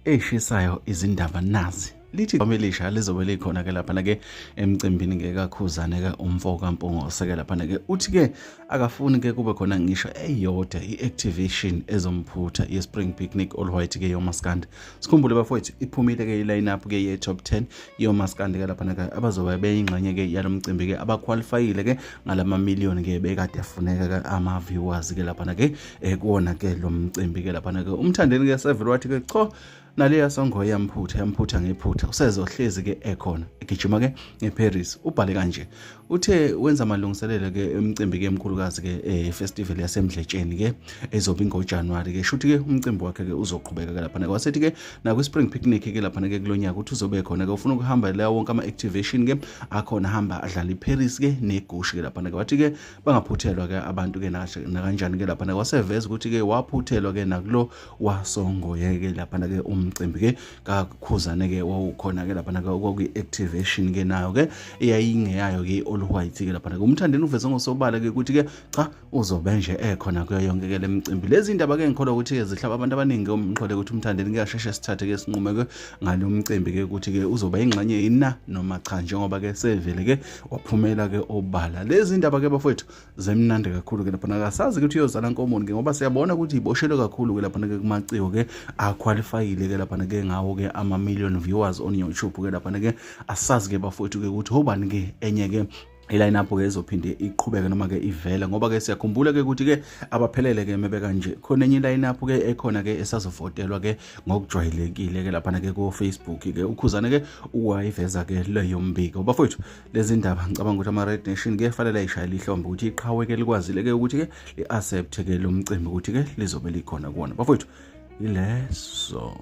Eyishisayo izindaba nazi. Lithi elisha lizobe likhona ke laphana ke emcimbini ke kaKhuzane ke umfo kaMpungose ke laphana ke uthi ke akafuni ke kube khona ngisho eyodwa i-activation ezomphutha ye-spring picnic all white ke yomaskandi. Sikhumbule bafowethu, iphumile ke i-line up ke ye-top 10 yomaskandi ke laphana ke abazobe beyingxenye ke yalo mcimbi ke abaqualifyile ke ngalama million ke bekade afuneka ke ama-viewers ke laphana ke kuwona ke lo mcimbi ke laphana ke. UMthandeni ke sevele wathi ke cho, naleya songo yamphutha, yamphutha ngephutha, usezohlezi ke ekhona egijima ke eParis. Ubhale kanje, uthe wenza amalungiselelo ke emcimbi ke emkhulukazi ke efestival yaseMdletsheni ke ezobe ingoJanuary ke, shuthi ke umcimbi wakhe ke uzoqhubeka ke laphana. Kwasethi ke nakwi spring picnic ke laphana ke kulonyaka uthi uzobe khona ke, ufuna ukuhamba la wonke ama activation ke akhona, hamba adlala iParis ke neGushi ke laphana ke. Wathi ke bangaphuthelwa ke abantu ke nakanjani ke laphana. Kwaseveza ukuthi ke waphuthelwa ke nakulo wasongoye ke laphana ke umcimbi ke kaKhuzane ke wawukhona ke laphana ke, kwakuyi-activation ke nayo ke eyayingeyayo ke i-all white ke laphana ke. UMthandeni uveze ngosobala ke ukuthi ke cha, uzobe nje ekhona kuyo yonke ke lemicimbi. Lezi ndaba ke ngikholwa ukuthi ke zihlaba abantu abaningi umxhwele ukuthi uMthandeni kuyasheshe sithathe ke sinqume ke ngalo mcimbi ke ukuthi ke uzoba ingxenye yina noma cha, njengoba ke sevele ke waphumela ke obala. Lezi ndaba ke bafowethu zemnandi kakhulu ke laphana, akasazi ukuthi uyozala nkomoni ke, ngoba siyabona ukuthi iboshelwe kakhulu ke laphana ke kumaciko ke aqualifyile ke laphana ke ngawo ke ama million viewers on YouTube ke laphana ke. Asazi ke bafowethu ke ukuthi obani ke enye ke i-line up ke ezophinde iqhubeke noma ke ivele, ngoba ke siyakhumbula ke ukuthi ke abaphelele ke mebe kanje khona enye i-line up ke ekhona ke esazovotelwa ke ngokujwayelekile ke laphana ke ku Facebook ke. UKhuzane ke uwayiveza ke leyo mbiko. Bafowethu, lezi ndaba ngicabanga ukuthi ama-Red Nation ke fanele ayishayele ihlombe ukuthi iqhawe ke likwazile ke ukuthi ke li-accept ke lo mcimbi ukuthi ke lizobe likhona kuwona. Bafowethu, ileso.